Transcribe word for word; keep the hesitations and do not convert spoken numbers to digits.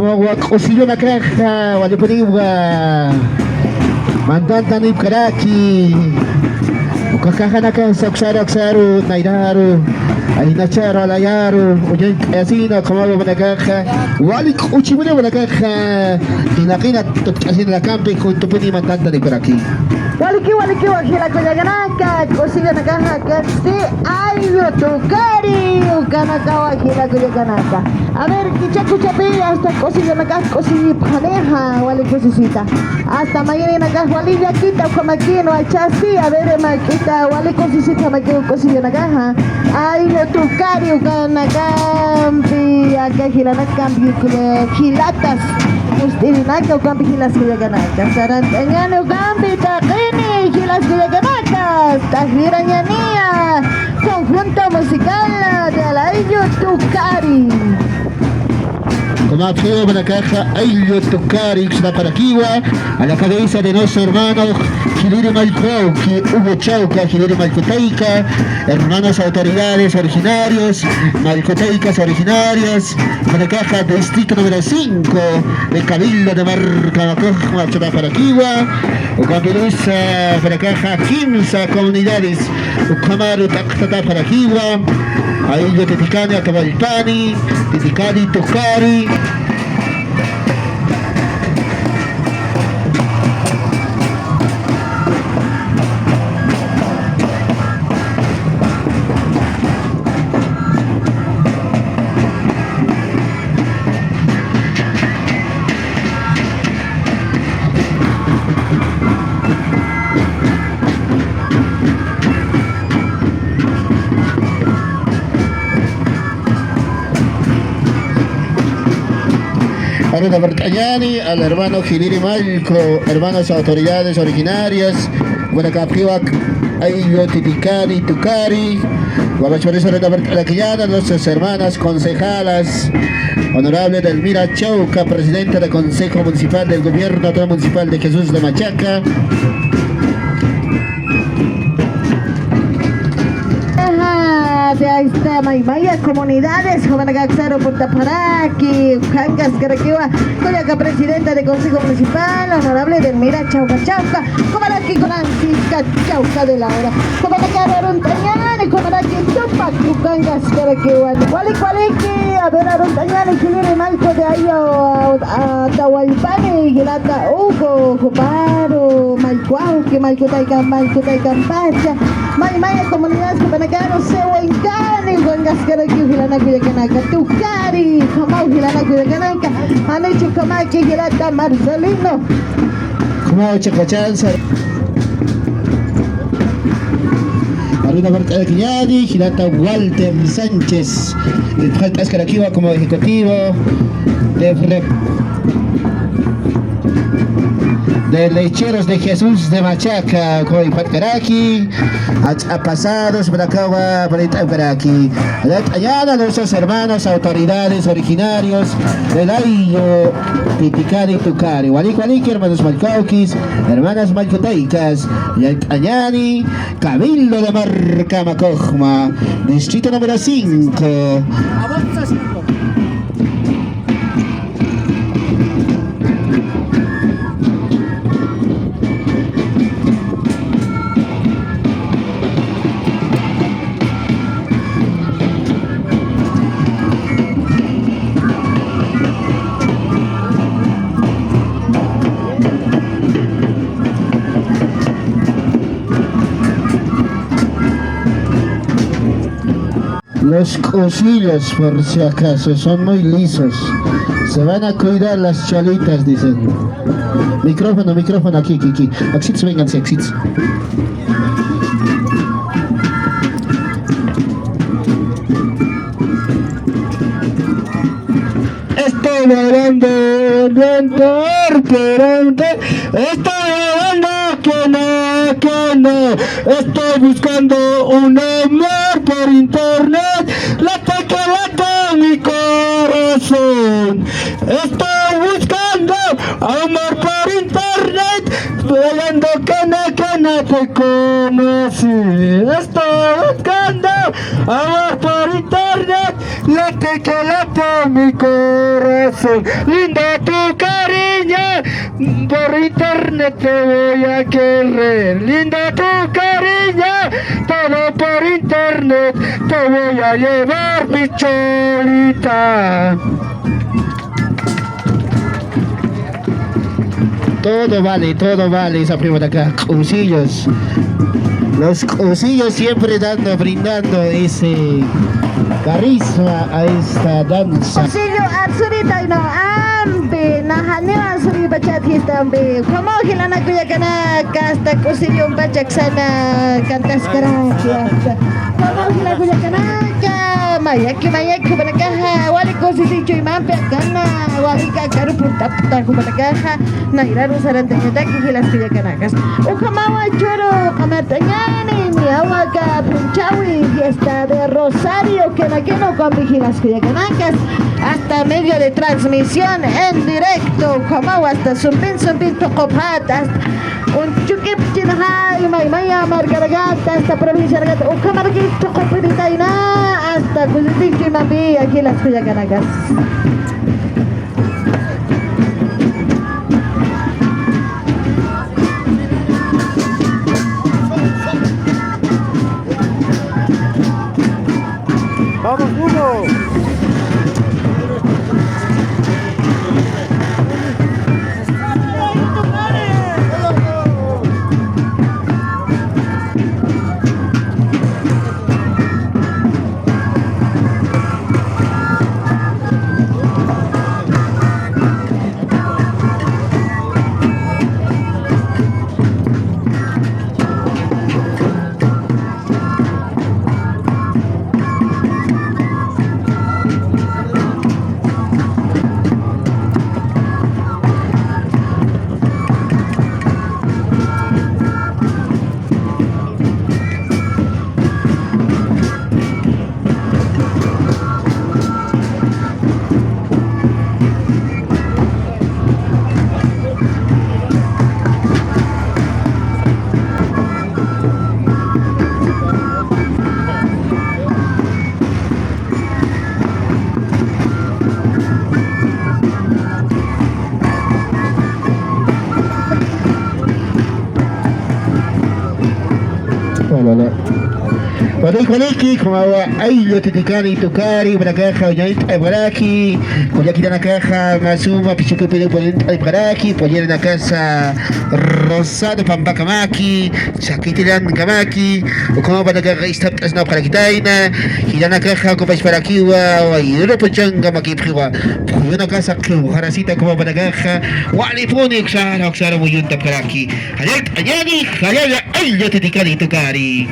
Wak'usillanakaxa, walipuniwa. Mantantanipkaraki. Uka cajanakax aksaru, aksaru, nayraru, aynacharu, alayaru, uñañ k'ayasina, ukhamawa umanakaxa, wali k'uchimuni umanakaxa, jinaqina tukt'asina lakampi, juntupuni mantantanipkaraki. Waliki, walikiwa, jila kullakanaka, k'usillanakaxa, kasti, ayllu tukari, ukanakawa, jila kullakanaka. A ver, kichakuchapi hasta k'usillanakax k'usillipxanixa, wali kusisita. Hasta mayirinakax wali llakita, ukhamakïnwa chasti, a ver, makita, wali kusisita, maki k'usillanakaxa. Ayllu tukari, ukanakampi, aka jilanakampi, jilatas, kust'irinaka, ukampi jilas kullakanaka. Sarant'añäni ukampi, taqini, jilas kullakanaka, t'aqlirañäniya. Conjunto musical de Ayllu Tukari. Kunapxiw umanakaxa Ayllu Tukari uksanapxarakiwa, a la cabeza de nuestro hermano Jiliri Mallku Wawki, Hugo Chauca, Jiliri Mallku Tayka, hermanas autoridades originarios, Mallku Taykas originarias, umanakaxa distrito número cinco de Cabildo de Marcamacuj uksanapxarakiwa, ukampi lluqsiñaparakïnwa kimsa comunidades, ukhamaru t'aqtatapxarakiwa, ayllu Titicani, Atawallpani, Titicani, Tukari. Arunapxarañäni al hermano Jiliri Mallku, hermanas autoridades originarias, umanakapxiwa ayllu Titicani, Tukari, wamachparis arunapxarakiñäni, nuestras hermanas concejalas, honorable Delmira Chauca, presidenta del Consejo Municipal del Gobierno Autónomo Municipal de Jesús de Machaca. Ajá, de ahí está, maymaya comunidades, joven Gaxaro Portaparaki, Jangas Caraquewa, Coyaca, presidenta del Consejo Municipal, honorable Delmira Chauca Chauca, Comaraki Corancisca, Chauca de la Hora, Comaraki Arunt'añani, Comaraki Tupac, Jangas Caraquewa, Walik Waliki, a ver, Arunt'añani, Jiliri Mallku de Ayo, Atawallpani, jilata Hugo, Juparu, Mallku Wawki, Mallku Tayka, Mallku Taykampacha, maymaya comunidades, Jupanakaru, Sehuencani, Jangas Caraquewa, jilanakullakanaka, Tukari, jamaw jilanakullakanaka, Janichu Kamaki, jilata Marcelino. Jamaw chiqachansa. Arunapxarakiñäni, jilata Walter Sánchez, uñt'askarakiwa como ejecutivo de Fre-, de Lecheros de Jesús de Machaca, como uñt'askaraki, ach'a pasados, umanakawa, uñt'askaraki. Arunapxarañäni a nuestros hermanos, autoridades originarios del Ayllu, Titicani, Tukari. Walik waliki, hermanos Mallku Wawkis, hermanas Mallku Taykas, uñt'añani, Cabildo de Marcamacuj, distrito número cinco. Los cuchillos, por si acaso, son muy lisos. Se van a cuidar las cholitas, dicen. Micrófono, micrófono, aquí, aquí, aquí. Aksits, vengan, sí, aksits. Estoy bailando, bailando, esperando. Estoy bailando que no, que no. Estoy buscando un amor por internet. Late que late mi corazón. Estoy buscando amor por internet. Bailando que no, que No te conocí, estaba buscando amor por internet, late que late mi corazón. Linda tu cariño, por internet te voy a querer. Linda tu cariño, todo por internet te voy a llevar, mi cholita. Todo vale, todo vale, esa prima de acá, Q'usillos. Los Q'usillos siempre dando, brindando ese carisma a esta danza. Q'usillo arsuritayna ampi, naxaniw arsuripachat jistampi. Como jilana kullakanaka, hasta Q'usillo pachaksana cantaskaraki, hasta. Como jila kullakanaka, mayaki, mayaki, jupanakaxa, wali kusisichu imampi akana, wali kakaru purtapta, jupanakaxa, nayraru sarantañataki jilas kullakanakas. Ukhamawa churu qamartañani, niyawa aka p'unchawi, fiesta de Rosario, kena kena ukampi jilas kullakanakas, hasta medio de transmisión en directo, ukhamawa hasta sumpin, sumpin tuqupxat, hasta Unchukipchinxa, imaymaya markarakata, hasta provinciarakata, ukhamaraki tuqupiritayna, hasta Kusisichu imampi, jilas kullakanakas. Vamos, uno. Hola, hola. Walik, waliki, ukhamawa ayllu Titiqani tukari, jupanakaxa uñayt'aypxaraki, kullakitanakaxa mä suma pichukupiri uñayt'aypxaraki, polleranakasa Rosado pampakamaki, chakitirankamaki, ukhamawa jupanakaxa ist'apt'asnapxarakitayna, jilanakaxa ocupashparakiwa, wayrupu chankamakipxiwa, phuyunakasa qhiwxarasita ukhamawa jupanakaxa, walipuni uksara, uksara muyuntapxaraki, jallallt'añani, jallalla ayllu Titiqani tukari.